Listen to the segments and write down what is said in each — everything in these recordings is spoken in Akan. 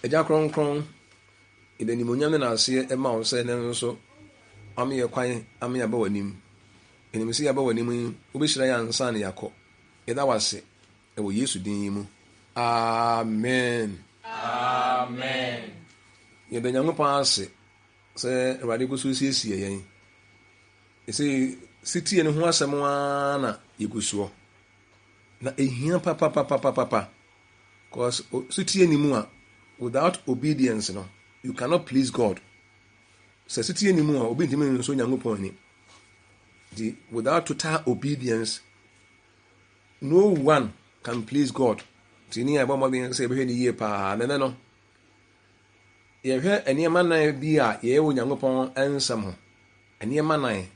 Agya Kronkron, yɛde animuonyam ne naaseɛ ma wo sɛ ɛnnɛ nso woama yɛ kwan ama yɛaba w'anim. Yɛnim sɛ yɛaba w'anim yi, wobɛhyira yɛn ansa na yɛakɔ. Yɛda wo ase wɔ Yesu din yi mu. Amen. Amen. Yɛda Nyankopɔn ase sɛ Awurade gu so siesie yɛn. Ɛsɛ setie no ho asɛm ara na yɛgu soɔ. Na ɛhia papapapapapa. Cause setie ni mu a, without obedience no, you cannot please God. Sɛ setie ni mu a, obi ntumi nso Nyankopɔn ani. Nti without total obedience, no one can please God. Nti ne yɛbɔ mmɔden sɛ yɛbɛhwɛ ne yie paa. Nɛnɛ no, yɛhwɛ nneɛma nan bi a yɛyɛ wɔ Nyankopɔn nsɛm ho. Nneɛma nan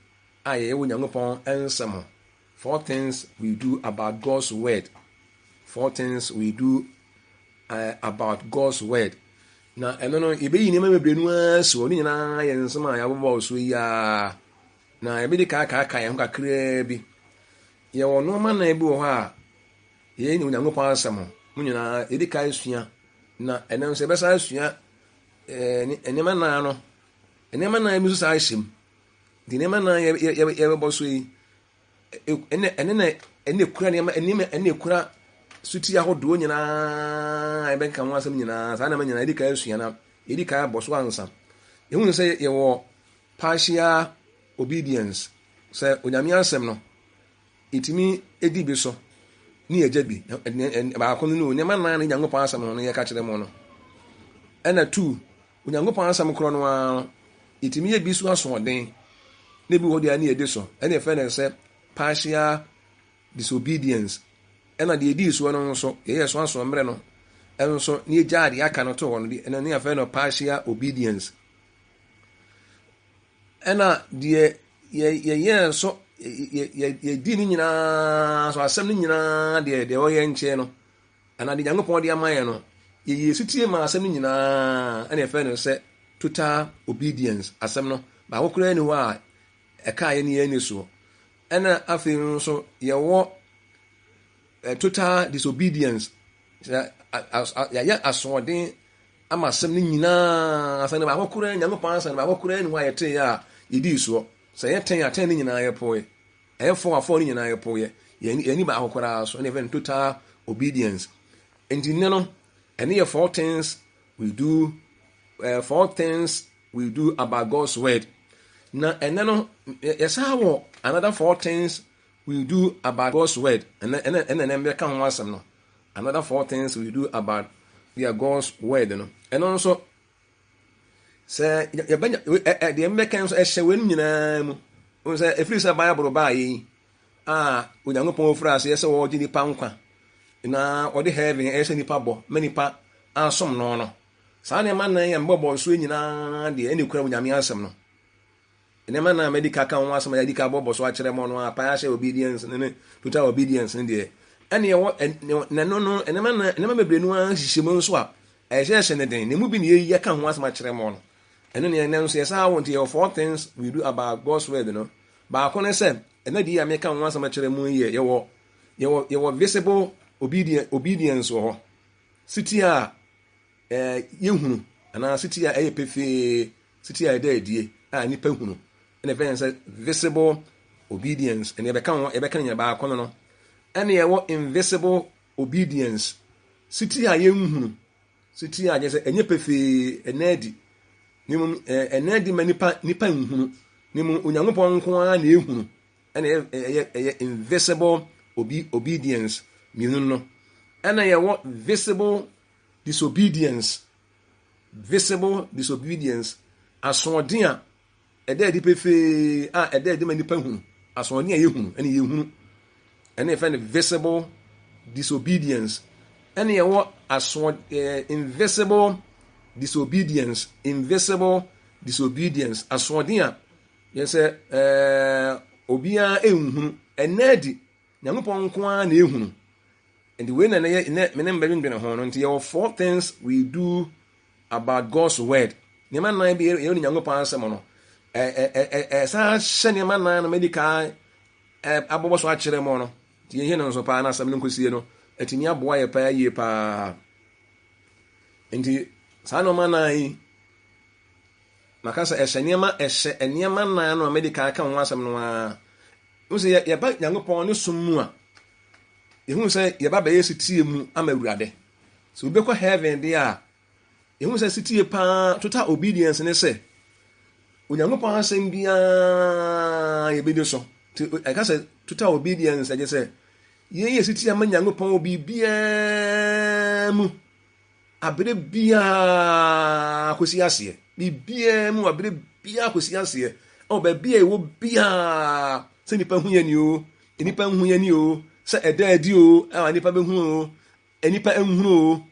a yɛyɛ wɔ Nyankopɔn nsɛm ho. Four things we do about God's word. Four things we do about God's word. Na ɛno no, yɛbɛyi nneɛma bebree no ara si hɔ. Ne nyinaa yɛ nsɛm a yɛabobɔ so yi ara. Na yɛbɛdi kaakaaka yɛn ho kakraa bi. Yɛwɔ nneɛma nan bi wɔ hɔ a yɛyɛ ne Onyankopɔn asɛm ho. Mo nyinaa yɛdi kan sua. Na ɛno nso yɛbɛsan asua nneɛma nan no. Nneɛma nan bi nso saa hyɛ mu. Nti nneɛma nan yɛbɛbɔ so yi, ɛne ɛne na ɛne ekura nneɛma nneɛma ɛne ekura suti ahodoɔ nyinaa yɛbɛka ho asɛm nyinaa saa nneɛma nyinaa yɛdi kan asua na yɛdi kan abɔ so ansa. Yɛhu sɛ yɛwɔ partial obedience sɛ Onyame asɛm no yɛtumi di bi so ne yɛgya bi. Baako no no nneɛma nan no Nyankopɔn asɛm no yɛka kyerɛ mo no. Ɛna two, Onyankopɔn asɛm korɔ no ara no, yɛtumi yɛ bi so asoɔden na ebi wɔ hɔ deɛ ne yɛdi so. Ɛna yɛfrɛ no sɛ partial disobedience. Ɛna deɛ yɛdii soɔ no nso, yɛyɛ so asoɔmmerɛ no nso ne yɛgyaa deɛ aka no to hɔ no, ɛna ne yɛfrɛ no partial obedience. Ɛna deɛ yɛyɛɛ so yɛdi ne nyinaa so asɛm no nyinaa deɛ deɛ ɔyɛ nkyɛn no anaa deɛ Nyankopɔn de ama yɛn no yɛyɛ sutie ma asɛm no nyinaa ɛna yɛfrɛ no sɛ total obedience. Asɛm no baako koraa ni hɔ a ɛka yɛ ne yɛn ani soɔ. Ɛna afei nso yɛwɔ total disobedience, yɛayɛ asoɔden ama asɛm no nyinaa. Asɛm no baako koraa, Nyankopɔn asɛm no baako koraa ni hɔ a yɛteeɛ a yɛdii soɔ. Sɛ ɛyɛ tɛn a, tɛn no nyinaa yɛpoeɛ. Ɛyɛ fɔw a, fɔw no nyinaa yɛpoeɛ. Yɛnni baako koraa so. Ɛna yɛfrɛ no total obedience. Nti nnɛ no, ɛne yɛ four things we do, four things we do about God's word. Na ɛnɛ no, yɛsan wɔ another four things we do about God's word. Ɛnɛ ɛnɛ ɛnɛ ɛnɛ mbɛka ho asɛm no. Another four things we do about yeah, God's word no. Ɛno nso sɛ yɛbɛnya deɛ mbɛka nso ɛhyɛ wɔn nyinaa mu. Wɔn sɛ efiri sɛ Bible baa yɛ yi a Onyankopɔn firi aseɛ sɛ wɔregye nipa nkwa na ɔde heaven ɛyɛ sɛ nipa bɔ ma nipa asom no no. Saa nneɛma nan yɛ mbɔbɔ so nyinaa deɛ ɛna ekura Onyame asɛm no. Nneɛma no a madi ka ka ho asɛm a yɛadi ka abɔbɔ so akyerɛ mo no a partial obedience ne ne total obedience ne deɛ ɛne ɛwɔ na no no nneɛma na nneɛma bebree no ara hyehyɛ mu nso a ɛhyɛhyɛ ne den na emu bi na yɛyi yɛka ho asɛm akyerɛ mo no. Ɛno ne ɛnɛ nso yɛsan wɔ nti yɛwɔ four things we do about God's word no. Baako ne sɛ ɛnɛ deɛ a meka ho asɛm akyerɛ mu yi yɛ yɛwɔ yɛwɔ yɛwɔ visible obedience obedience wɔ hɔ siti a yɛhunu anaa siti a ɛyɛ pefee, siti a ɛda adie a nnipa hunu, ɛna ɛfɛ yɛn sɛ visible obedience. Ɛna yɛbɛka ho, yɛbɛka no nyɛ baako no no. Ɛna yɛwɔ invisible obedience, siti a yɛnhunu, siti a kyerɛ sɛ ɛnyɛ pefee, ɛna adi, na mmom ɛna adi ma nipa nipa nhunu, na mmom Onyankopɔn nko ara na ehunu, ɛna ɛyɛ ɛyɛ invisible obi obedience mmienu no. Ɛna yɛwɔ visible disobedience, visible disobedience, asoɔden a ɛda adi pefee a ɛda adi ma nipa hunu, asoɔden a yɛhunu ɛne yɛhunu, ɛne yɛfrɛ no visible disobedience. Ɛne yɛwɔ asoɔ invisible disobedience, invisible disobedience, asoɔden a yɛ sɛ obiara nhunu, ɛnna adi, Nyankopɔn nko ara na ehunu. Nti wei na ɛyɛ nɛ me ne mbɛdwendwene ho no. Nti yɛwɔ four things we do about God's word. Nneɛma nan bi yɛwɔ ne Nyankopɔn asɛm no. Ɛsan hyɛ nneɛma nan no mɛdi kan abobɔ so akyerɛ mo no. Nti yɛhia no nso paa na asɛm no nkosie no atumi aboa yɛ paa yie paa. Nti Saa nneɛma nan yi, maka sɛ ɛhyɛ nneɛma ɛhyɛ nneɛma nan no a mede kan ka ho asɛm no ara. Wohu sɛ yɛba Nyankopɔn ne som mu a, yɛhu sɛ yɛba bɛyɛ setie mu ama Awurade. Sɛ obi bɛkɔ heaven deɛ a, yɛhu sɛ setie paa, total obedience ne sɛ Onyankopɔn asɛm biara yɛbɛdi so. Nti ɛka sɛ total obedience ɛgye sɛ yɛyɛ setie ama Nyankopɔn wɔ biribiara mu. Abere biara kɔsi aseɛ. Biribiara mu abere biara kɔsi aseɛ. Ɛwɔ baabi a ɛwɔ biara sɛ nipa hu yɛn ni o, nipa nhu yɛn ni o, sɛ ɛda adi o, a nipa bɛhu o, nipa nhunu o.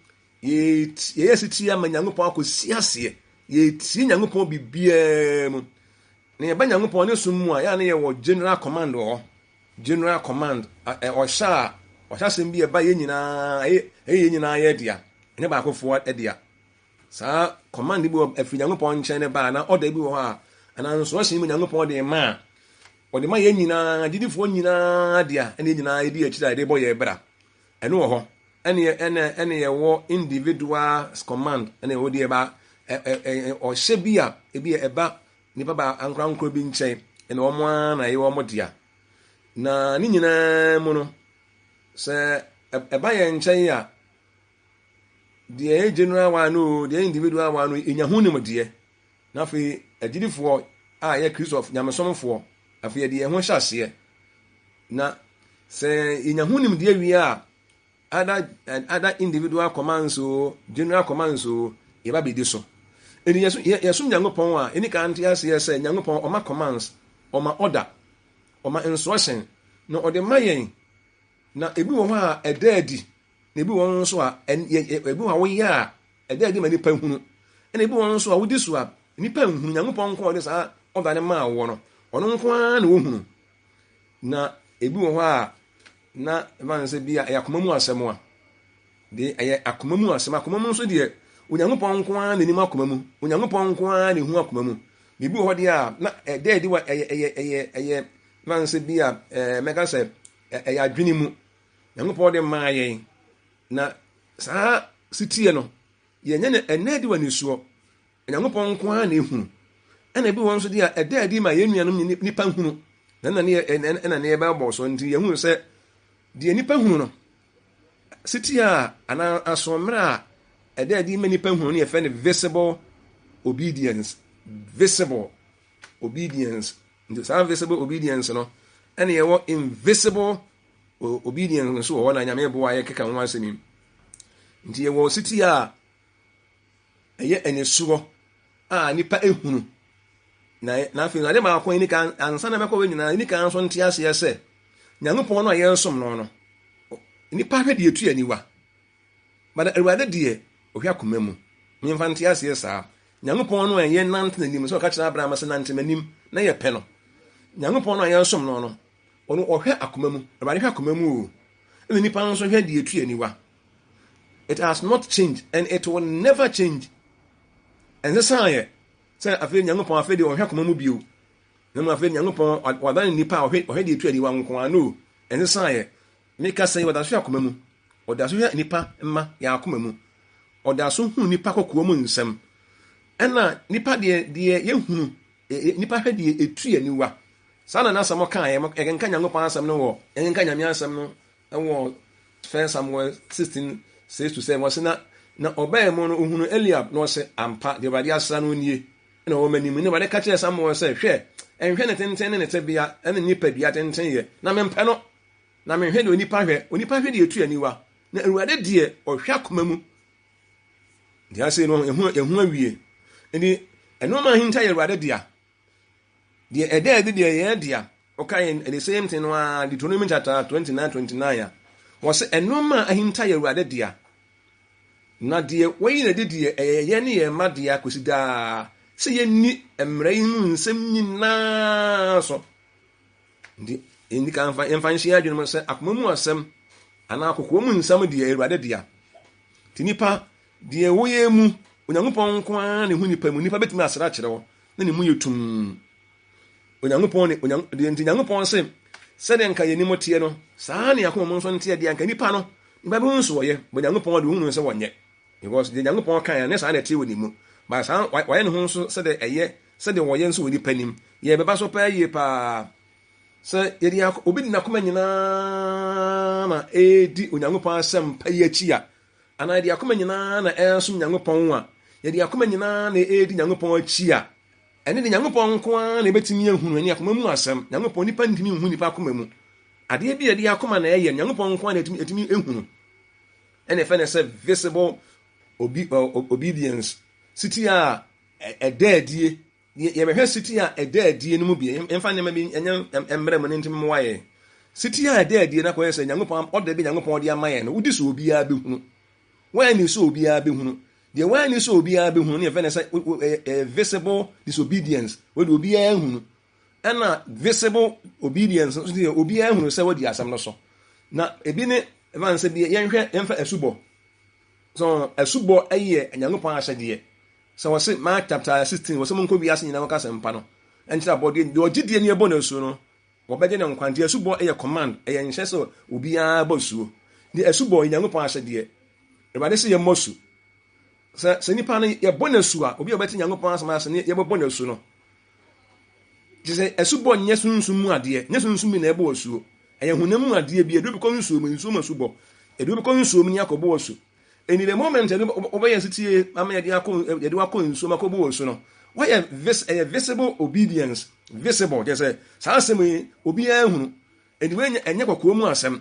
Yɛyɛ setie ama Nyankopɔn akɔsi aseɛ. Yɛtie Nyankopɔn biribiara mu. Na yɛba Nyankopɔn ne som mu a, yɛa ne yɛwɔ general command wɔ hɔ. General command, ɔhyɛ a, ɔhyɛ asɛm bi a ɛba yɛn nyinaa, ɛyɛ yɛn nyinaa yɛ dea, ɛnyɛ baakofoɔ dea. Saa command bi wɔ afiri Nyankopɔn nkyɛn ne ba anaa order bi wɔ hɔ a, anaa instruction bi Nyankopɔn de ma a, ɔde ma yɛn nyinaa, gyidifoɔ nyinaa dea, ɛne yɛn nyinaa yɛdi akyire a yɛde bɔ yɛn bra. Ɛno wɔ hɔ. Ɛne ɛne ɛne yɛwɔ individual command, ɛne ɛwɔ deɛ ɛba ɔhyɛ bi a ebi ɛba Nnipa ba ankorankoro bi nkyɛn na wɔn ara na ɛyɛ wɔn dea. Na ne nyinaa mu no, sɛ ɛba yɛn nkyɛn a, deɛ ɛyɛ general one no o, deɛ ɛyɛ individual one no, yɛnya ho nimdeɛ. Na afei agyidifoɔ a yɛ Kristo nyamesomfoɔ, afei yɛde yɛn ho hyɛ aseɛ. Na sɛ yɛnya ho nimdeɛ wie a, Other other individual commands o, general commands o, yɛba bɛdi so. Ɛni yɛso yɛsom Nyankopɔn a, ɛni kan nte aseɛ sɛ Nyankopɔn ɔma commands, ɔma order, ɔma instruction, na ɔde ma yɛn. Na ebi wɔ hɔ a ɛda adi, na ebi wɔ hɔ nso a ebi wɔ hɔ a woyɛ a ɛda adi ma nipa hunu, ɛna ebi wɔ hɔ nso a wodi so a nipa nhunu. Nyankopɔn nko a ɔde saa order no maa woɔ no, ɔno nko ara na ohunu. Na ebi wɔ hɔ a na ɛma no sɛ bi a ɛyɛ akoma mu asɛm a, de ɛyɛ akoma mu asɛm. Akoma mu nso deɛ, Onyankopɔn nko ara na nim akoma mu. Onyankopɔn nko ara na ehu akoma mu. Biribi wɔ hɔ deɛ a na ɛda adi wɔ ɛyɛ ɛyɛ ɛyɛ ɛyɛ ɛma no sɛ bi a ɛɛ mɛka sɛ ɛyɛ adwene mu. Nyankopɔn de maa yɛn na saa siteɛ no yɛnyɛ no ɛnna adi wɔ anisoɔ. Onyankopɔn nko ara na ehunu. Ɛna ebi wɔ nso deɛ a ɛda adi ma yɛn nuanom ne nipa hunu. Na ɛna ne ɛna ne yɛbɛbɔ so nti yɛhunu sɛ deɛ nipa hunu no siti a anaa asoɔmmerɛ a ɛda adi ma nipa hunu no yɛfrɛ no visible obedience. Visible obedience. Nti saa visible obedience no ɛna yɛwɔ invisible obedience nso wɔ hɔ na Nyame boa yɛkeka ho asɛm yi. Nti yɛwɔ siti a ɛyɛ anisoɔ a nipa ehunu na na afei ade baako a nika ansa na mɛkɔ wɔ nyinaa nika nso nte aseɛ sɛ Nyankopɔn no a yɛresom no no nipa hwɛ deɛ etu aniwa but Awurade deɛ ɔhwɛ akoma mu memfa nte aseɛ saa Nyankopɔn no a yɛn nante n'anim sɛ ɔka kyerɛ Abraham sɛ nante m'anim na yɛpɛ no Nyankopɔn no a yɛresom no no ɔno ɔhwɛ akoma mu Awurade hwɛ akoma mu o ɛna nipa nso hwɛ deɛ etu aniwa It has not changed and it will never change. Ɛnsesaeɛ sɛ afei Nyankopɔn afei deɛ ɔhwɛ akoma mu bio. Na mmom afei Nyankopɔn wadane nipa a ɔhwɛ ɔhwɛ deɛ etu aniwa nko ara. No, ɛnsesaeɛ. Meka sɛ ɔda so hwɛ akoma mu. Ɔda so hwɛ nipa mma yɛn akoma mu. Ɔda so hu nipa kɔkoa mu nsɛm. Ɛna nipa deɛ deɛ yɛhunu nipa hwɛ deɛ etu aniwa. Saa na n'asɛm kaeɛ. Yɛkenka Nyankopɔn asɛm no wɔ yɛkenka Nyame asɛm no wɔ First Samuel 16 6 to 7 ɔse na na ɔbaa mu no ohunu Eliab na ɔse ampa deɛ Awurade asra no nie na ɔwɔ m'anim. Na Awurade ka kyerɛɛ Samuel sɛ hwɛ ɛnhwɛ ne tenten ne ne tebea ne ne nipadua tenten yɛ na mempɛ no na menhwɛ deɛ onipa hwɛ onipa hwɛ deɛ etu aniwa na Awurade deɛ ɔhwɛ akoma mu. Nti ase no ehu ehu awie. Nti ɛnoma ahinta yɛ Awurade dea. Deɛ ɛda adi deɛ yɛn dea. Woka yɛn the same thing no ara Deuteronomy chapter 29 29 a wɔsɛ ɛnoma a ahinta yɛ Awurade dea. Na deɛ wɔyi no adi deɛ ɛyɛ yɛn ne yɛn mma dea kɔsi daa sɛ yɛnni mmara yi mu nsɛm nyinaa so. Nti yɛnni kan mfa yɛmfa nhyɛ adwene mu sɛ akoma mu asɛm anaa kokoa mu nsɛm deɛ Awurade dea. Nti nipa deɛ wɔyɛ mu Onyankopɔn nko ara na ehu nipa mu. Nipa bɛtumi asra akyerɛ wo na ne mu yɛ tumm. Onyankopɔn ne Onyan deɛ nti Nyankopɔn se sɛdeɛ nka yɛn anim teɛ no saa ne akoma mu nso nteɛ deɛ nka nipa no nipa bɛhu nso wɔyɛ bɔ Nyankopɔn de ohunu sɛ wɔnyɛ. Because deɛ Nyankopɔn kaeɛ no, ne saa na ɛteɛ wɔ ne mu. But saa wayɛ ne ho nso sɛdeɛ ɛyɛ sɛdeɛ wɔyɛ nso wɔ nipa nim. Yɛbɛba so paa yie paa. Sɛ yɛde yɛn obi de n'akoma nyinaa na ɛredi Onyankopɔn asɛm pa yi akyi a, anaa yɛde akoma nyinaa na ɛresom Nyankopɔn a, yɛde akoma nyinaa na ɛredi Nyankopɔn akyi a, ɛne de Nyankopɔn nko ara na ɛbɛtumi ahunu ɛne akoma mu asɛm. Nyankopɔn, nipa ntumi nhu nipa akoma mu. Adeɛ bi a yɛde akoma na ɛyɛ, Nyankopɔn nko ara na ɛtumi ɛtumi ehunu. Ɛna ɛfɛ no sɛ visible obi, obedience. Siti a ɛda adie. Yɛbɛhwɛ siti a ɛda adie no mu bi. Yɛmfa nneɛma bi nyɛ mmerɛ mu ne nti mmoa yɛn. Siti a ɛda adie no akɔyɛ sɛ Nyankopɔn ɔdɔ bi Nyankopɔn de ama yɛn no, wodi so obiara bɛhunu. Woanni so obiara bɛhunu. Deɛ woanni so obiara bɛhunu no yɛfɛ no sɛ visible disobedience. Wode obiara hunu. Ɛna visible obedience nso deɛ obiara hunu sɛ wadi asɛm no so. Na ebi ne ɛfa sɛ bi yɛnhwɛ yɛmfa asubɔ. So asubɔ yɛ Nyankopɔn ahyɛdeɛ. Sɛ wɔse Mark chapter 16 wɔsɛ monkɔ wiase nyinaa nkɔka asɛmpa no nkyerɛ abɔdeɛ deɛ ɔgye die ne ɛbɔ no asuo no wɔbɛgye no nkwa. Nti asubɔ yɛ command, ɛyɛ nhyɛ sɛ obiara bɔ asuo. Nti asubɔ yɛ Nyankopɔn ahyɛdeɛ. Awurade sɛ yɛmmɔ asu. Sɛ sɛ nipa no yɛbɔ no asu a, obi a ɔbɛte Nyankopɔn asɛm ase ne yɛbɛbɔ no asu no. Kyerɛ sɛ asubɔ nyɛ sunsum mu adeɛ, nyɛ sunsum bi na ɛbɔ asuo. Ɛyɛ honam mu adeɛ bi, ɛde obi kɔ nsuo mu, nsuo mu asubɔ. Ɛde obi kɔ nsuo mu ne akɔbɔ asu. Ɛni the moment ɛde wobɛyɛ nsetie ama yɛde akɔ yɛde wakɔ nsuo mu akɔbɔ asu no, wɔyɛ vis ɛyɛ visible obedience, visible kyerɛ sɛ saa asɛm yi obiara hunu. Ɛni wei ɛnyɛ kɔkɔɔ mu asɛm.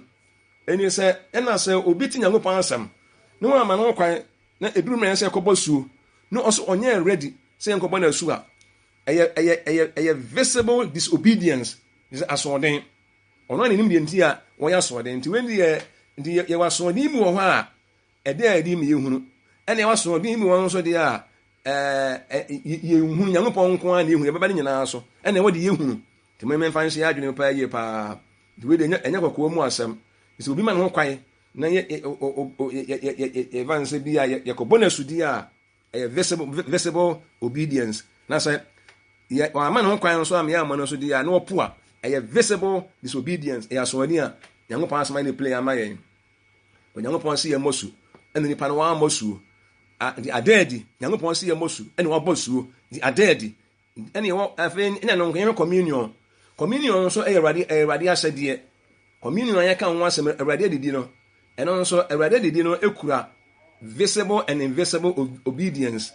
Ɛni sɛ ɛna sɛ obi te Nyankopɔn asɛm na wɔama no kwan na ɛduru mmerɛ sɛ ɛkɔbɔ asuo na ɔso ɔnyɛ ready sɛ yɛnkɔbɔ no asu a, ɛyɛ ɛyɛ ɛyɛ ɛyɛ visible disobedience, sɛ asoɔden. Ɔno a n'anim deɛ nti a wɔyɛ asoɔden nti wei deɛ nti yɛwɔ asoɔden bi wɔ hɔ a ɛde a ɛde ma yɛhunu, ɛna yɛwɔ asoɔden bi wɔ hɔ nso deɛ a ɛɛ yɛnhunu. Nyankopɔn nko ara na yɛhunu, yɛbɛba ne nyinaa so ɛna ɛwɔ de yɛhunu. Nti mo mfa nhyɛ yɛ adwene paa yie paa. Nti wei deɛ ɛnyɛ kɔkɔɔ mu asɛm. Sɛ obi ma ne ho kwan na yɛ yɛ yɛfa nsɛ bi a yɛkɔbɔ no asudi a ɛyɛ visible visible obedience, na sɛ yɛ wɔama ne ho kwan nso ama yɛammɔ no nso deɛ a na wɔpo a, ɛyɛ visible disobedience, ɛyɛ asoɔden a Nyankopɔn asoma ne play ama yɛn. Onyankopɔn se yɛmmɔ su, ɛna nipa no wammɔ suo. Nti ada adi, Nyankopɔn se yɛmmɔ su, ɛna wabɔ suo. Nti ada adi. Ɛna ɛwɔ afei ɛna no yɛhwɛ communion. Communion nso ɛyɛ Awurade ɛyɛ Awurade ahyɛdeɛ. Communion a yɛka ho asɛm Awurade adidi no, ɛno nso Awurade adidi no ekura visible and invisible obedience.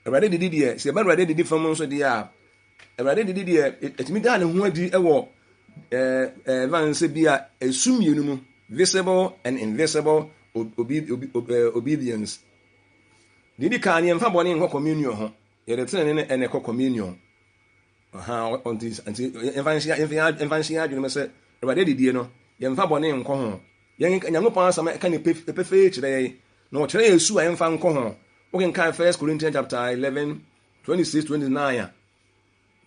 Awurade adidi deɛ, sɛ yɛba Awurade adidi fam nso deɛ a, Awurade adidi deɛ ɛtumi daa ne ho adi wɔ ɛɛ ɛɛ van sɛ bi a esu mmienu mu, visible and invisible obedience. Deɛ edi kan, yɛmfa bɔne nkɔ communion ho. Yɛde tenenee na ɛna ɛkɔ communion. Ɔha, nti nti yɛmfa nhyɛ yɛmfa nhyɛ yɛn adwene mu sɛ Awurade adidie no, yɛmfa bɔne nkɔ ho. Yɛn Nyankopɔn asɛm ɛka ne pefee kyerɛ yɛn, na ɔkyerɛ yɛn su a yɛmfa nkɔ ho. Wokenkan First Corinthians chapter 11, 26, 29 a,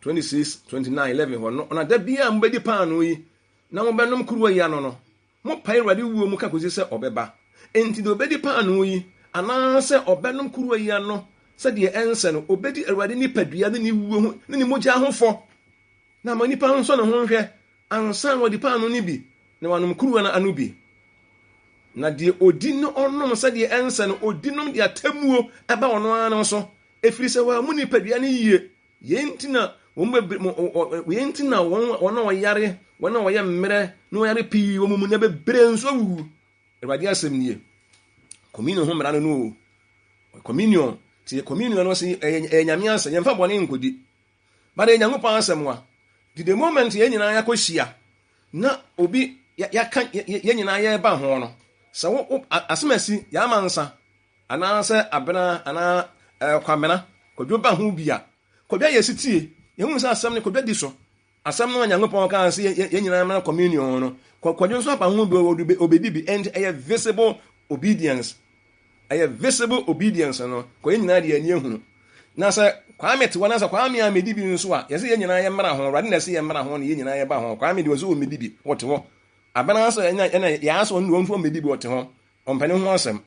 26, 29, 11 hɔ no, ɔna da biara mobɛdi paanoo yi na mobɛnom kuruwa yi ano no, Mopae Awurade wuo mu ka kɔsi sɛ ɔbɛba. Enti deɛ ɔbɛdi paanoo yi, anaasɛ ɔbɛnom kuruwa yi ano sɛdeɛ ɛnsɛ no, ɔbɛdi Awurade nipadua ne ne wuo ho ne ne mogya ho fɔ. Na ma nipa nsɔ ne ho nhwɛ ansa na wadi paanoo no bi na wanom kuruwa no ano bi. Na deɛ ɔdi na ɔnom sɛdeɛ ɛnsɛ no, ɔdi nom de atemmuo ba ɔno ara ne so, ɛfiri sɛ wammu nipadua no yie. Yei nti na wɔn bebree, yei nti na wɔn wɔn a wɔyare, wɔn a wɔyɛ mmerɛ na wɔyare pii wɔ mo mu, na bebree nso awuwu. Awurade asɛm nie. Communion ho mmara no no o. Communion, ti communion no sɛ ɛyɛ ɛyɛ Nyame asɛm, yɛmfa bɔne nkɔdi. But ɛyɛ Nyankopɔn asɛm wa. Ti the moment yɛn nyinaa yɛakɔhyia na obi yɛaka yɛn nyinaa yɛreba ho no, sɛ wo asɛm asi, yɛama nsa, Anaasɛ Abena anaa eh, Kwamena, Kwadwo ba ho bi a, Kwadwo ayɛ setie. Yɛhu sɛ asɛm no Kwadwo adi so. Asɛm no a Nyankopɔn kaa sɛ yɛn nyinaa mmra communion no, Kwadwo nso aba ho bi, obedi bi. Ɛnti ɛyɛ visible obedience. Ɛyɛ visible obedience no, kɔ yɛn nyinaa de yɛn ani ahunu. Na sɛ Kwame te hɔ na sɛ Kwame a medi bi nso a, yɛsɛ yɛn nyinaa yɛmmra ho. Awurade na ɛsɛ yɛmmra ho na yɛn nyinaa yɛba ho. Kwame deɛ ɔsɛ ɔmmedi bi, ɔte hɔ. Abena nso ɛna ɛna yɛa sɛ ɔno deɛ ɔnso ɔmmedi bi, ɔte hɔ. Ɔmpɛ ne ho asɛm.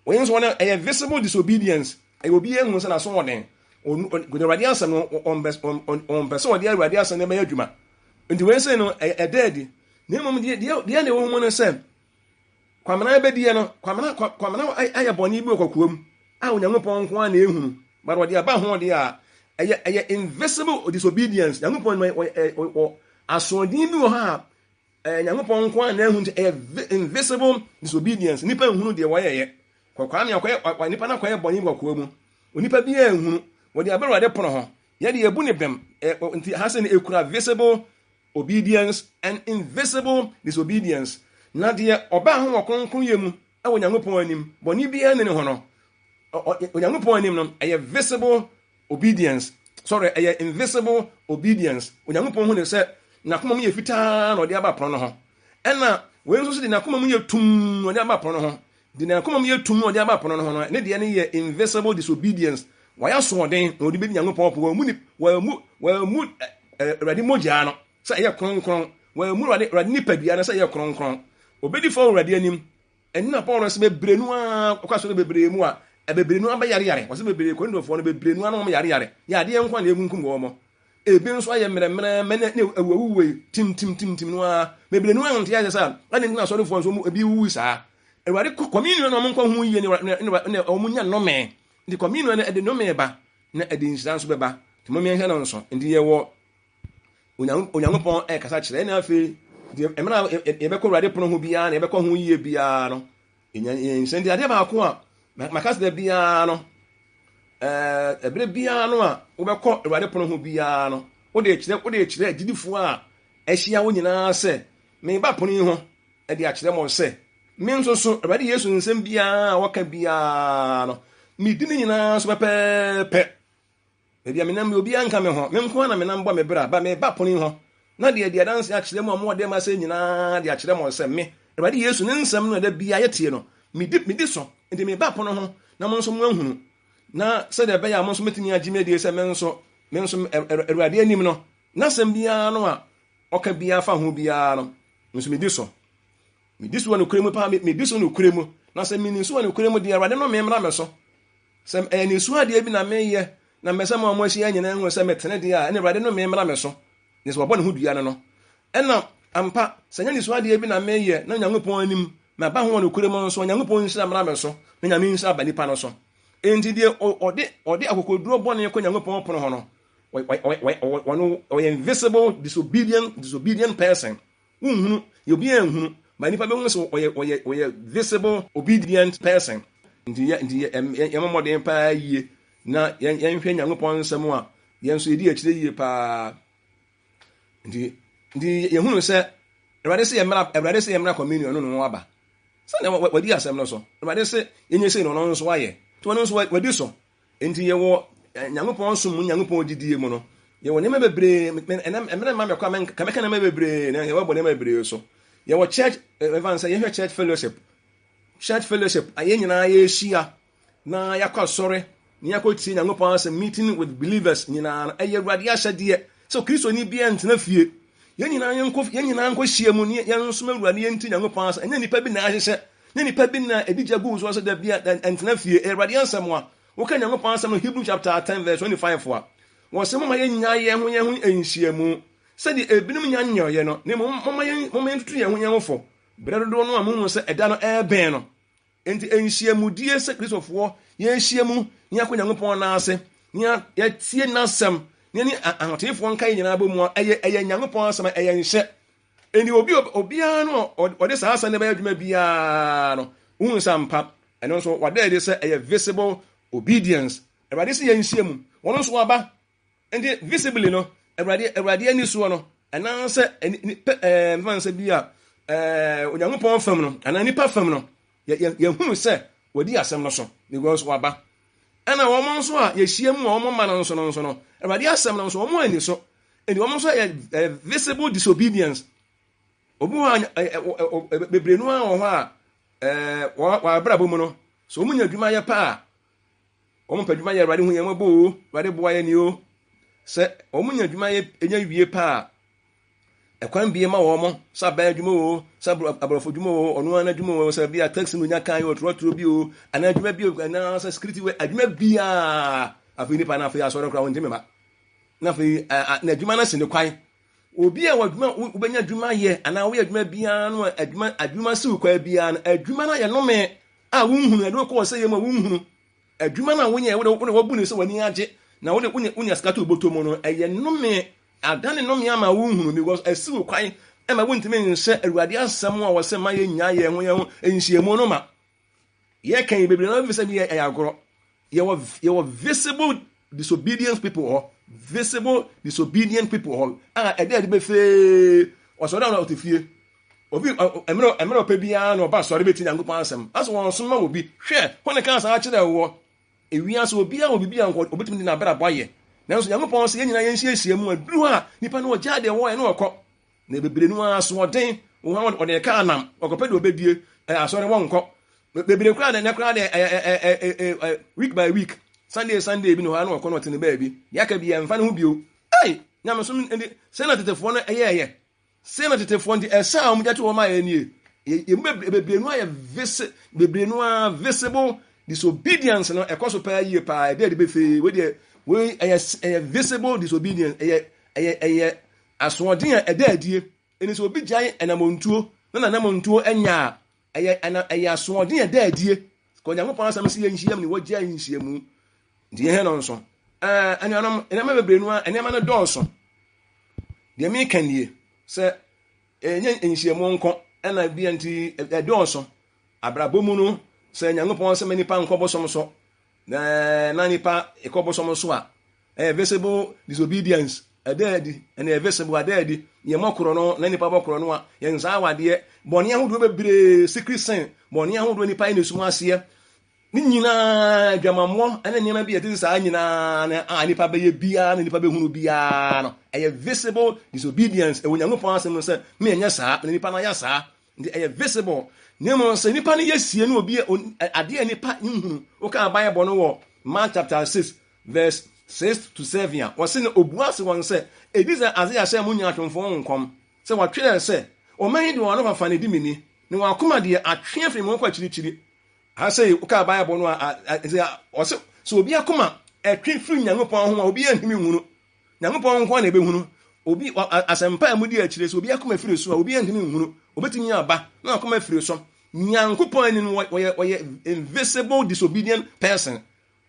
Wei nso wɔn ɛyɛ visible disobedience. Ɛyɛ obi ehu sɛ n'aso wɔ den. Ɔn Awurade asɛm no ɔmpɛ ɔmpɛ sɛ ɔde Awurade asɛm no bɛyɛ adwuma. Nti wei sɛ no ɛyɛ ɛda adi. Na mmom deɛ deɛ deɛ na ɛwɔ mu no sɛ Kwamena bɛdiɛ no, Kwamena Kwamena ayɛ bɔne bi wɔ kɔkoa mu. a Onyankopɔn nko ara na ehunu, but ɔde aba ho deɛ a, ɛyɛ invisible disobedience. Nyankopɔn no ɔ asoɔden bi wɔ hɔ a Nyankopɔn nko ara na ehu, nti ɛyɛ invisible disobedience. Nipa nhunu deɛ wɔyɛyɛ. Kɔkɔa ne akɔyɛ nipa no akɔyɛ bɔne wɔ koa mu. Onipa bi anhunu, wɔde aba Awurade pono ho. Yɛde yɛbu ne bɛm. Nti ha sɛ no ekura visible obedience and invisible disobedience. Na deɛ ɔbaa ho wɔ kronkron yɛ mu ɛwɔ Nyankopɔn anim, bɔne biara ne ne ho no, Onyankopɔn anim no, ɛyɛ visible obedience. Sorry, ɛyɛ invisible obedience. Onyankopɔn hu ne sɛ n'akoma mu yɛ fitaa na ɔde aba pono no ho. Ɛna wei nso so de n'akoma mu yɛ tum na ɔde aba pono no ho. De n'akoma mu yɛ tum na ɔde aba pono no ho no, ne deɛ no yɛ invisible disobedience. Wɔayɛ asoɔden na ɔde bɛdi Nyankopɔn po. Wɔamu wɔamu wɔamu Awurade mogyaa no sɛ ɛyɛ kronkron. Wɔamu Awurade nipadua no sɛ ɛyɛ kronkron. Obɛdi fɔ Awurade anim. Ɛno na Paul sɛ bebree no ara kɔ asɔre bebree mu a, bebree no ara bɛyareyare. Wɔsɛ bebree Korintofoɔ no bebree no ara na wɔn yareyare. Yɛ adeɛ nko a na ekunkum wɔn. Ebi nso ayɛ mmerɛmmerɛ mɛ ne awuawuwe tim tim tim tim no ara. Bebree no ara nte ayɛ sɛ ɛne ntina asɔrefoɔ nso ebi wuwu saa. Awurade kɔ communion na wɔn nkɔ ho yie ne ne wɔn nya nnome. Nti communion no ɛde nnome ba na ɛde nhyira nso bɛba. Nti mo mmiɛnsa no nso. Nti yɛwɔ Onyankopɔn ɛkasa kyerɛ ɛna afei deɛ mmerɛ a yɛbɛkɔ Awurade pono ho biara na yɛbɛkɔ ho yie biara no yɛnya yɛn nhyɛ. Nti adeɛ baako a maka sɛ biara no, ɛberɛ biara no a wobɛkɔ Awurade pono ho biara no, wode kyerɛ agyidifoɔ a ahyia wo nyinaa sɛ meba pono yi ho de akyerɛ mo sɛ me nso so Awurade Yesu nsɛm biara a wɔka biara no medi ne nyinaa so pɛpɛɛpɛ. Baabi a menam yi, obiara nka me ho. Me nko ara na menam bɔ me bra. Ba meba pono yi ho, na deɛ adi adanse akyerɛ mo a mowɔ dɛm ase nyinaa de akyerɛ mo sɛ me, Awurade Yesu, ne nsɛm no a da biara yɛtie no, medi, medi so. Enti meba pono ho, na mo nso moahunu, na sɛdeɛ ɛbɛyɛ a mo nso mobɛtumi agye me adie sɛ me nso, me nso, Awurade anim no, n'asɛm biara no a ɔka biara fa ho biara no, me nso medi so. Medi so wɔ nokorɛ mu paa, medi so nokorɛ mu. Na sɛ menni so wɔ nokorɛ mu deɛ, Awurade nnome mmra me so. Sɛ ɛyɛ anisoɔ adeɛ bi na meyɛ, na mepɛ sɛ mo a moahyia nyinaa hu sɛ metene deɛ a, ɛnna Awurade nnome mmra me so. Ne sɛ wɔbɔ ne ho dua no no. Ɛnna ampa, sɛ ɛnyɛ anisoɔ adeɛ bi na meyɛ, na Onyankopɔn anim maba ho wɔ nokorɛ mu nso, Onyankopɔn nhyira mmra me so, na Nyame nhyira aba nipa no so. Enti deɛ ɔde ɔde akokoɔduro bɔne kɔ Nyankopɔn pono ho no, ɔno ɔyɛ invisible disobedient person. Wonhunu, yɛ obiara nhunu, but nipa bɛhu sɛ ɔyɛ ɔyɛ ɔyɛ visible obedient person. Nti yɛ nti yɛ yɛmmɔ mmɔden paa yie na yɛn yɛnhwɛ Nyankopɔn nsɛm a yɛn nso yɛdi akyire yie paa. Nti nti yɛhunu sɛ Awurade sɛ yɛmmra, Awurade sɛ yɛmmra communion no na wɔn aba. Sɛnea wadi asɛm no so. Awurade sɛ yɛnyɛ sei na ɔno nso ayɛ. Nti ɔno nso wadi so. Enti yɛwɔ Nyankopɔn som mu, Nyankopɔn gyidie mu no, yɛwɔ nneɛma bebree. Ɛnɛ mmerɛ mma mɛkɔ a ka mɛka nneɛma bebree na yɛbɛbɔ nneɛma bebree so. Yɛwɔ church, ɛfa sɛ yɛhwɛ church fellowship. Church fellowship, yɛn nyinaa yɛhyia na yɛakɔ asɔre na yɛakɔ tie Nyankopɔn asɛm, meeting with believers nyinaa no, ɛyɛ Awurade ahyɛdeɛ sɛ Kristoni biara ntena fie. Yɛn nyinaa yɛnkɔ, yɛn nyinaa nkɔ hyia mu ne yɛnsom Awurade, yɛntie Nyankopɔn asɛm. Ɛnyɛ nnipa bi na ahyehyɛ. Ne nipa bi na ɛdi gya gu so sɛ da bia ɛntena fie. Ɛyɛ Awurade asɛm a woka Nyankopɔn asɛm no Hebrew chapter 10 verse 25 a, wɔsɛ moma yɛnya yɛn ho yɛn ho nhyiamu sɛdeɛ ebinom nya nyɛeɛ no, na mmom moma yɛn moma yɛntutu yɛn ho yɛn ho fo berɛ dodoɔ no a mohu sɛ ɛda no ɛrebɛn no. Enti nhyiamudie sɛ Kristofoɔ yɛhyia mu na yɛakɔ Nyankopɔn nan ase na yɛatie n'asɛm na yɛne ahoteefoɔ nkaeɛ nyinaa bɔ mu a, ɛyɛ Nyankopɔn asɛm a ɛyɛ nhyɛ. Enti obi obiara no a ɔde saa asɛm no bɛyɛ adwuma biara no, wohu sɛ ampa, ɛno nso wada adi sɛ ɛyɛ visible obedience. Awurade sɛ yɛnhyia mu, wɔn nso wɔaba. Enti visibly no, Awurade ani soɔ no, anaasɛ ɛɛ mfa nsɛ bi a ɛɛ Onyankopɔn fam no, anaa nipa fam no, yɛhunu sɛ wɔdi asɛm no so because wɔaba. Ɛna wɔn nso a yɛhyia mu a wɔn mma no nso no, Awurade asɛm no nso wɔn ani so. Enti wɔn nso yɛ visible disobedience. Obi hɔ a bebree no ara wɔ hɔ a wɔn abrabɔ mu no, sɛ wɔn nya adwuma yɛ paa a, wɔn mpɛ adwuma yɛ, Awurade hu yɛn mmɔbɔ o, Awurade boa yɛn ni o. Sɛ wɔn nya adwuma yɛ nya wie paa a, ɛkwan bie ma wɔn sɛ aban adwuma o, sɛ aborɔfo adwuma o, ɔno ara adwuma o, sɛ bi a taxi no nya kan o, trɔtrɔ bi o, anaa adwuma bi o, anaa sɛ security wɛ adwuma biara. Afei nipa no afei asɔre koraa wɔn ntumi ma. Na afei n'adwuma no asi ne kwan. Obi a w'adwuma wobɛnya adwuma yɛ anaa woyɛ adwuma biara no a adwuma adwuma siw kwan biara no, adwuma no ayɛ nome a wonhunu, ɛde wokɔ ɔsɛeɛ mu a wonhunu. Adwuma no a wonyɛ, wode wode wabu ne sɛ w'ani agye na wode wonya wonya sika to bɔtɔ mu no, ɛyɛ nnome. Adane nnome ama wonhunu because asi wo kwan ma wontumi nhyɛ Awurade asɛm a wɔsɛ ma yɛnya yɛn ho yɛn ho nhyiamu no ma. Yɛka yi bebree na wɔbɛfisɛ bi ɛyɛ agorɔ. Yɛwɔ yɛwɔ visible disobedience people hɔ, visible disobedient people hɔ a ɛde ɛde bɛfee ɔsɔre a ɔte fie. Obi mmerɛ mmerɛ ɔpɛ biara na ɔba asɔre bɛti Nyankopɔn asɛm. Asɛ wɔn so ma obi. Hwɛ, hɔ ne kaa saa kyerɛ wɔ. Ewiase obiara wɔ biribi a nka obetumi de n'abrabɔ ayɛ. Nanso Nyankopɔn sɛ yɛn nyinaa yɛnhyiahyia mu aduru hɔ a nipa no ɔgyaa deɛ wɔyɛ na ɔkɔ. Na bebree no ara asoɔden wɔ hɔ a wɔde kaa nam, wɔkɔpɛ deɛ ɔbɛdie, ɛyɛ asɔre wɔnkɔ. Bebree koraa na ɛnɛ koraa deɛ ɛyɛ ɛɛ week by week, Sunday Sunday bi na hɔ a na wɔkɔ na ɔte ne baabi. Deɛ aka bi yɛmfa ne ho bio. Ei, nyamesom nti sɛ na tetefoɔ no ɛyɛɛyɛ. Sɛ na tetefoɔ nti ɛsɛ a wɔgya to hɔ ma yɛn nie. Yɛn mu bebree no ayɛ visi bebree no ara visible disobedience no ɛkɔ so paa yie paa ɛde ɛde bɛfee wei deɛ wei ɛyɛ ɛyɛ visible disobedience ɛyɛ ɛyɛ ɛyɛ Asoɔden a ɛda adie ne sɛ obi gyae anamontuo na n'anamontuo anya a, ɛyɛ ɛna ɛyɛ asoɔden a ɛda adie. Ka Onyankopɔn asɛm sɛ yɛnhyiam ne wɔgyae nhyiamu. Nti yɛhwɛ no nso. Ɛɛ anuanom, nneɛma bebree no a nneɛma no dɔɔso. Deɛ meka nie sɛ ɛnyɛ nhyiamu nko ɛna bi nti ɛdɔɔso. Abrabɔ mu no sɛ Nyankopɔn sɛ ma nipa nkɔ bosom so Na na nipa kɔ bosom so a, ɛyɛ visible disobedience, ɛda adi, ɛna ɛyɛ visible, ada adi. Yɛn mmɔ korɔ no, na nipa bɔ korɔ no a, yɛn nsa awadeɛ, bɔne ahodoɔ bebree, secret sin, bɔne ahodoɔ nipa yɛ ne sum aseɛ. Ne nyinaa, adwamammɔ ne nneɛma bi a ɛte saa nyinaa no a nipa bɛyɛ biara na nipa bɛhunu biara no, ɛyɛ visible disobedience. Ɛwɔ Nyankopɔn asɛm no sɛ, menyɛ saa, na nipa no ayɛ saa. Nti ɛyɛ visible. Na mmom sɛ nipa no yɛ sie no obi adeɛ a nipa nhunu. Woka Bible no wɔ Mark chapter 6 verse 6 to 7 a, wɔse no obua se wɔn sɛ, Edi sɛ Isaiah hyɛɛ mo nyaatwomfoɔ ho nkɔm, sɛ wɔtwerɛɛ sɛ, Ɔman yi de wɔn anofafa na edi me ni, na wɔn akoma deɛ atwe afiri me ho kɔ akyirikyiri. Ha sei woka Bible no a, ɔse sɛ obi akoma ɛtwe firi Nyankopɔn ho a, obi antumi nhunu. Nyankopɔn nko ara na ebehunu. Obi, asɛmpa a mudi akyire, sɛ obi akoma firi so a, obi antumi nhunu. Obetumi aba na akoma afiri so. Nyankopɔn ani no, wɔyɛ, wɔyɛ invisible disobedient person.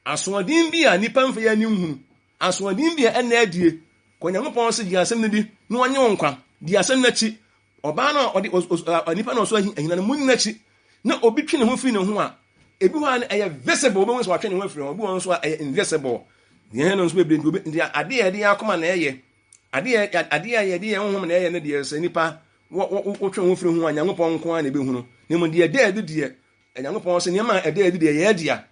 Asoɔden bi a nnipa mfa yɛn ani nhunu. Asoɔden bi a ɛnna adie. Kɔ Nyankopɔn se gye asɛm no di na wɔnye wo nkwa. Di asɛm no akyi. Ɔbaa no a ɔde, nipa no a ɔso ahina no, munni n'akyi. Na obi twe ne ho firi ne ho a, ebi hɔ a no ɛyɛ visible, wobɛhu sɛ watwe ne ho afiri ho. Ebi wɔ nso a ɛyɛ invisible. Deɛ no nso bebree nti, obi, nti adeɛ a yɛde yɛn akoma na ɛyɛ, adeɛ adeɛ a yɛde yɛn honhom na ɛyɛ no deɛ sɛ nipa wotwe ho firi ho a, Nyankopɔn nko ara na ɛbɛhunu. Na mmom deɛ ɛda adi deɛ, Nyankopɔn sɛ nneɛma a ɛda adi deɛ yɛ dea.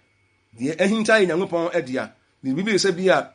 Deɛ ahinta yɛ Nyankopɔn dea. Biribi sɛ bi a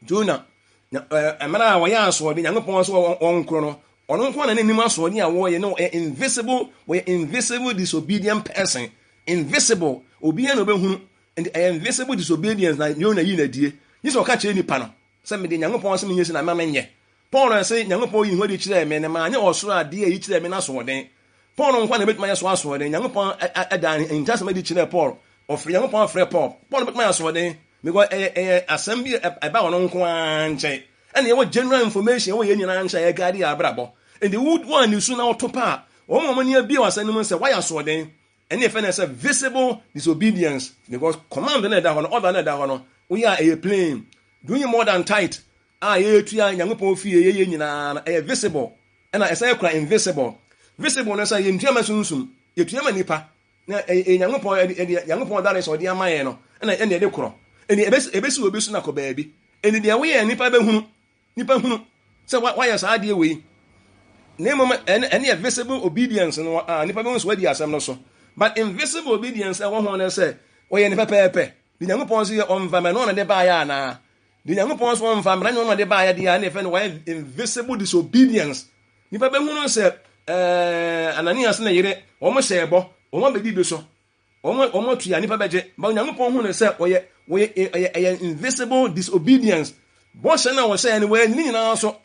Jonah, na mmerɛ a wɔyɛ asoɔden, Nyankopɔn sɛ wɔnkoro no, ɔno nko na n'anim asoɔden a wɔyɛ no, wɔyɛ invisible, wɔyɛ invisible disobedient person, invisible, obiara na ɔbɛhunu, nti ɛyɛ invisible disobedience na Jonah yi n'adie, gye sɛ ɔka kyerɛ nipa no sɛ mede Nyankopɔn sɛ menyɛ si na mma menyɛ. Paul sɛ Nyankopɔn yi ho adi kyerɛɛ me na manyɛ ɔsoro adeɛ a yi kyerɛɛ me no asoɔden. Paul nko na ebetumi ayɛ so asoɔden. Nyankopɔn ɛda ahintasɛm adi kyerɛɛ Paul. Ɔfrɛ Nyankopɔn frɛ Paul. Paul betumi ayɛ asoɔden because ɛyɛ ɛyɛ asɛm bi ɛba ɔno nko ara nkyɛn. Ɛna yɛwɔ general information ɛwɔ yɛn nyinaa nkyɛn a ɛguide yɛn abrabɔ. Nti wo wɔn ani so na wɔto pa a, wɔn a wɔn ani abue wɔ asɛm no mu sɛ wɔayɛ asoɔden. Ɛne yɛfrɛ no sɛ visible disobedience because command na ɛda hɔ no, order na ɛda hɔ no, woyɛ a ɛyɛ plain. Doing more than tithe a yɛtua Nyankopɔn fie yɛyɛ nyinaa no, ɛyɛ visible. Ɛna ɛsan kura invisible. Visible no sɛ yɛntua ma sunsum, yɛtua ma nipa. Na ɛyɛ Nyankopɔn ɛde Nyankopɔn dare sɛ ɔde ama yɛn no, ɛna ɛna ɛde korɔ. Ɛni ɛbɛsi ɛbɛsi obi so na kɔ baabi. Ɛni deɛ woyɛ nipa bɛhunu, nipa hunu sɛ wayɛ saa adeɛ wei. Na mmom ɛne ɛne yɛ visible obedience no a nipa bɛhu sɛ wadi asɛm no so. But invisible obedience ɛwɔ ho ne sɛ wɔyɛ ne pɛpɛɛpɛ. De Nyankopɔn so yɛ ɔmfa mɛ no ɔna de baayɛ anaa. De Nyankopɔn so ɔmfa mmara ne ɔna de baayɛ deɛ a ne yɛfɛ no wɔyɛ invisible disobedience. Nipa bɛhunu sɛ ɛɛ Ananias ne yere wɔn hyɛ ɛbɔ, wɔn abɛdi bi so, wɔn wɔn atua nipa bɛgye. Ba Onyankopɔn hu no sɛ wɔyɛ wɔyɛ ɛyɛ ɛyɛ invisible disobedience. Bɔhyɛ no a wɔhyɛɛ no wɔyɛ ne nyinaa so.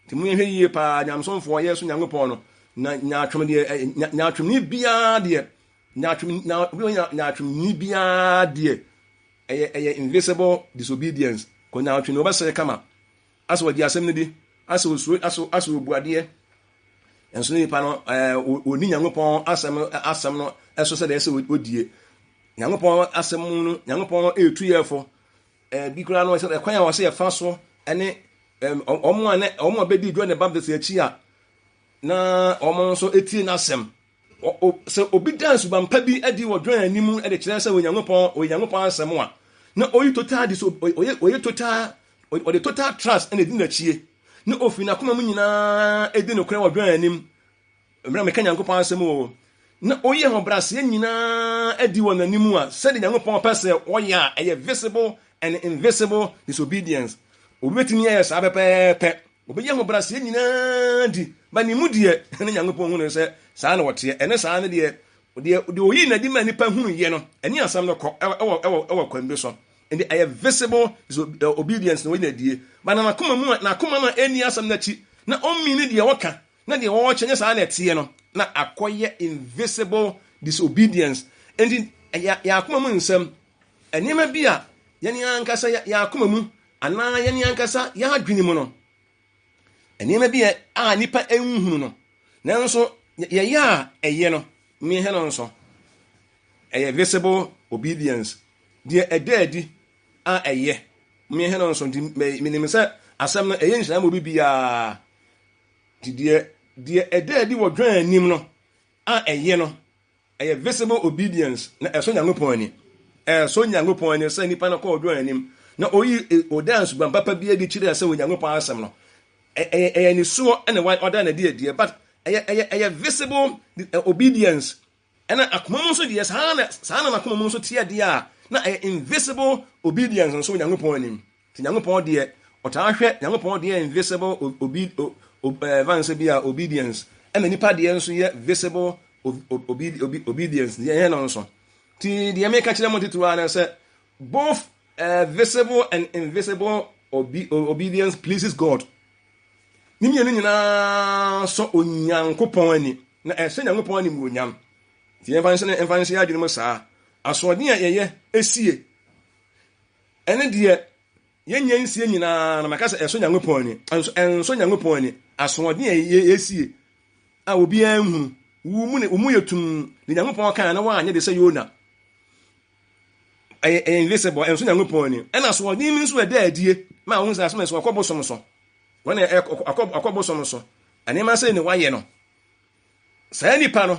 Nti mo yɛhwɛ yie paa nyamesomfoɔ yɛ so Nyankopɔn no na nyaatwom deɛ nyaatwomni biara deɛ nyaatwom nya obi wɔ nyaatwomni biara deɛ ɛyɛ ɛyɛ invisible disobedience kɔ nyaatwom no wɔbɛsɛe kama asɛ wɔgye asɛm no di asɛ osuro asɛ asɛ obu adeɛ nso nipa no ɛɛ wɔni Nyankopɔn asɛm asɛm no ɛso sɛ deɛ ɛsɛ odie. Nyankopɔn asɛm mu no, Nyankopɔn ɛretu yɛ fo. Bi koraa no, ɛkwan a wɔsɛ yɛfa so ne wɔn a ne wɔn a bɛdi John the Baptist akyi a na wɔn nso tie n'asɛm. Sɛ obi da suban pa bi adi wɔ John anim de kyerɛ sɛ Onyankopɔn Onyankopɔn asɛm a, na oyi total dis ɔyɛ ɔyɛ total ɔde total trust na edi n'akyie na ofi n'akoma mu nyinaa edi nokorɛ wɔ John anim. Mmerɛ a meka Nyankopɔn asɛm o, na oyi ahobrɛaseɛ nyinaa adi wɔ n'anim a, sɛdeɛ Nyankopɔn pɛ sɛ ɔyɛ a, ɛyɛ visible and invisible disobedience. Obi bɛtumi ayɛ saa pɛpɛɛpɛ. Ɔbɛyi ahobrɛaseɛ nyinaa di, ba ne mu deɛ, ne Nyankopɔn hu no sɛ saa na ɔteɛ. Ɛne saa no deɛ, deɛ deɛ oyi n'adi ma nipa hunu yɛ no, ɛne asɛm no kɔ ɛwɔ ɛwɔ ɛwɔ kwan bi so. Ɛnti ɛyɛ visible disobedience na oyi n'adie. Ba na n'akoma mu a, n'akoma no a ɛnni asɛm no akyi, na ɔmmi ne deɛ ɔka, na deɛ wɔrekyɛ nyɛ saa na ɛteɛ no, na akɔyɛ invisible disobedience. Enti yɛn akoma mu nsɛm, nneɛma bi a yɛn ankasa yɛn akoma mu anaa yɛn ankasa yɛn adwene mu no, nneɛma bi a nnipa nhunu no, nanso yɛyɛ a ɛyɛ no, mmiɛnsa no nso, ɛyɛ visible obedience. Deɛ ɛda adi a ɛyɛ, mmiɛnsa no nso, nti menim sɛ asɛm no ɛyɛ nhyira ma obi biara. Nti deɛ deɛ ɛda adi wɔ dwan anim no a ɛyɛ no, ɛyɛ visible obedience na ɛsɔ Nyankopɔn ani. Ɛsɔ Nyankopɔn ani sɛ nipa no kɔɔ dwan anim na oyi ɔdaa suban papa bi adi kyerɛɛ sɛ Onyankopɔn asɛm no ɛyɛ ɛyɛ nisuo ɛna ɔda n'adi adiɛ, but ɛyɛ ɛyɛ ɛyɛ visible obedience. Ɛna akoma mu nso deɛ saa na saa na n'akoma mu nso teɛ deɛ a, na ɛyɛ invisible obedience nso Onyankopɔn anim. Nti Nyankopɔn deɛ ɔtaa hwɛ Nyankopɔn deɛ invisible obi ɛvan sɛ bi a obedience, ɛna nipa deɛ nso yɛ visible obi obi obedience deɛ ɛyɛ no nso. Nti deɛ meka kyerɛ mo titiriw ara ne sɛ both visible and invisible obi obedience pleases God. Ne mmienu nyinaa sɔ Onyankopɔn ani, na ɛhyɛ Nyankopɔn animuonyam. Nti yɛmfa nhyɛ yɛmfa nhyɛ yɛn adwene mu saa. Asoɔden a yɛyɛ esie ɛne deɛ yɛnyɛ nsie nyinaa na maka sɛ ɛsɔ Nyankopɔn ani. Ɛnso ɛnsɔ Nyankopɔn ani. Asoɔden a yɛsie a obiara nhunu, wo mu ne wo mu yɛ tum, de Nyankopɔn kan na woanyɛ de sɛ Yona. Ɛyɛ ɛyɛ invisible, ɛnso Nyankopɔn ani. Ɛna asoɔden bi nso ɛda adie ma wohu sɛ asɛm ɛso akɔ bosom so. Wɔn na akɔ akɔ bosom so. Nneɛma sɛ ne wayɛ no. Saa nipa no,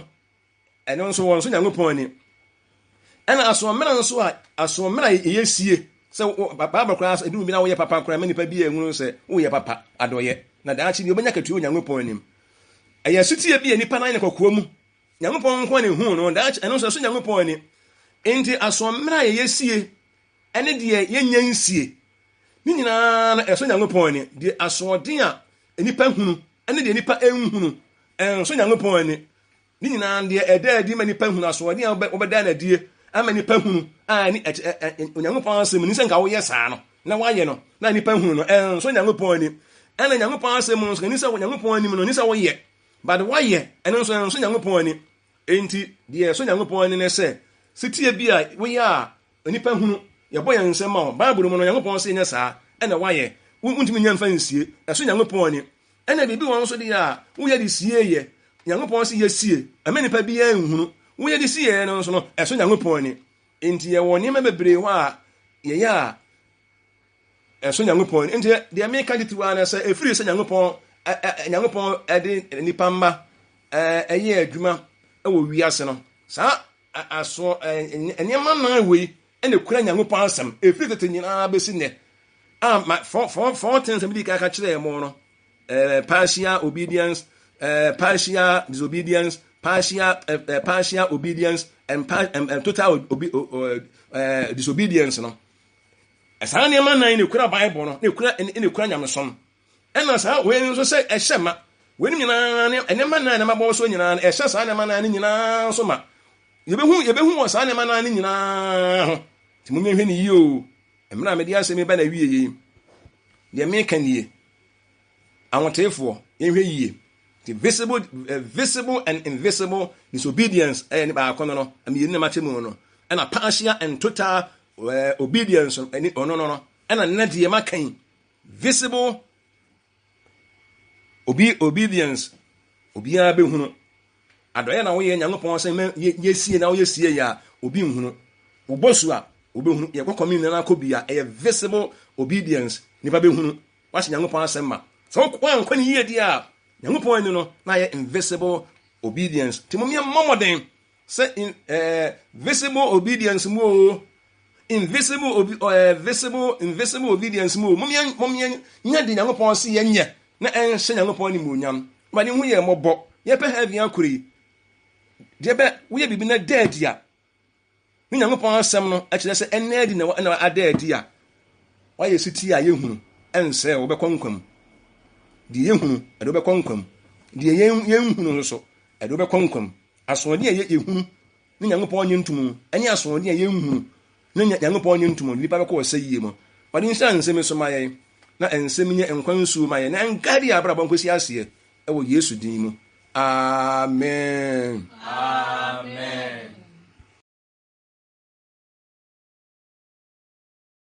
ɛno nso wɔn nso Nyankopɔn ani. Ɛna asoɔmmerɛ nso a asoɔmmerɛ a ɛyɛ sie sɛ Bible koraa sɛ ɛduru bi na woyɛ papa koraa ma nipa bi ehunu sɛ woyɛ papa adɔyɛ na daakye bi obɛnya katua wɔ Nyankopɔn anim. Ɛyɛ sutie bi a nipa nan ne kɔkoa mu Nyankopɔn nko na ehu no daakye ɛno nso ɛso Nyankopɔn ani. Enti asoɔmmerɛ a yɛyɛ sie ɛne deɛ yɛnyɛ nsie ne nyinaa no ɛsɔ Nyankopɔn ani. Deɛ asoɔden a nnipa hunu ɛne deɛ nnipa nhunu ɛnsɔ Nyankopɔn ani. Ne nyinaa deɛ ɛda adi ma nnipa hunu, asoɔden a wɔbɛda no adie ama nnipa hunu a ɛne Onyankopɔn asɛm ni sɛ nka woyɛ saa no na woayɛ no na nnipa hunu no ɛnsɔ Nyankopɔn ani. Ɛna Nyankopɔn asɛm mu nso ɛni sɛ Nyankopɔn anim no ɛni sɛ woyɛ, but woayɛ ɛno nso ɛnsɔ Nyankopɔn ani. Enti deɛ ɛsɔ Nyankopɔn ani ne sɛ setie bi a woyɛ a nnipa hunu, yɛbɔ yɛn nsam ma wo. Bible mu no Nyankopɔn se nyɛ saa ɛna woayɛ, wontumi nyɛ mfa nsie, ɛsɔ Nyankopɔn ani. Ɛna biribi wɔ nso deɛ a woyɛ de sie yɛ, Nyankopɔn se yɛsie, ɛma nnipa biara nhunu. Woyɛ de sie no nso no, ɛsɔ Nyankopɔn ani. Enti yɛwɔ nneɛma bebree hɔ a yɛyɛ a ɛsɔ Nyankopɔn ani. Enti deɛ meka titiriw ara ne sɛ ɛfiri sɛ Nyankopɔn Nyankopɔn de nnipa mma ɛyɛ adwuma wɔ wiase no, saa aso nneɛma nan wei na ekura Nyankopɔn asɛm ɛfiri tete nyinaa bɛsi nnɛ. A ma four things a medi kan ka kyerɛɛ mo no, partial obedience, partial disobedience, partial partial obedience and, and total obi, disobedience no. Saa nneɛma nan na ekura Bible no, na ekura na ekura nyamesom. Ɛna saa wei nso sɛ ɛhyɛ ma. Wei nyinaa ne nneɛma nan na mabɔ so nyinaa no, ɛhyɛ saa nneɛma nan no nyinaa nso ma. Yɛbɛhu yɛbɛhu wɔ saa nneɛma nan no nyinaa ho. Nti mo nhwɛ ne yie o. Mmerɛ a mede asɛm yi ba na wie yei, deɛ meka nie, ahoteefoɔ, yɛnhwɛ yie. Nti visible, visible and invisible disobedience ɛyɛ ne baako no no, mmienu na makyɛ mu no. Ɛna partial and total obedience ɛne ɔno no no. Ɛna nnɛ deɛ maka yi, visible obi obedience, obiara bɛhunu. Adɔeɛ na woyɛ Nyankopɔn sɛ yɛsie na woyɛ sie yɛ a, obi nhunu. Wobɔ su a, wobɛhunu. Yɛkɔ communion na akɔ bi a, ɛyɛ visible obedience. Nipa bɛhunu. Wahyɛ Nyankopɔn asɛm ma. Sɛ woankɔ ne yie deɛ a, Nyankopɔn ani no, na ayɛ invisible obedience. Nti mom yɛmmɔ mmɔden sɛ in, eh, visible obedience mu o, invisible obi, eh, visible, invisible obedience mu o, mom yɛn, mom yɛn nyɛ de Nyankopɔn se yɛnyɛ na ɛnhyɛ Nyankopɔn animuonyam. Awurade hu yɛn mmɔbɔ. Yɛpɛ heaven akɔ yi. Deɛ bɛ, woyɛ biribi na da adi a, ne Nyankopɔn asɛm no kyerɛ sɛ ɛnna adi na ɛna ada adi a, wayɛ setie a yɛhunu ɛnsɛ wobɛkɔ nkwa mu. Deɛ yɛhunu, ɛde wobɛkɔ nkwa mu. Deɛ yɛnhunu nso so, ɛde wobɛkɔ nkwa mu. Asoɔden a yɛhunu ne Nyankopɔn nye ntomu, ɛne asoɔden a yɛnhunu ne Nyankopɔn nye ntomu, nnipa bɛkɔ ɔsɛ yie mu. Ɔde nhyira nsɛm yi so ma yɛn, na nsɛm nyɛ nkwa nsuo ma yɛn, na ɛnkari yɛn abrabɔ nkɔsi aseɛ, ɛwɔ Yesu din mu. Amen. Amen.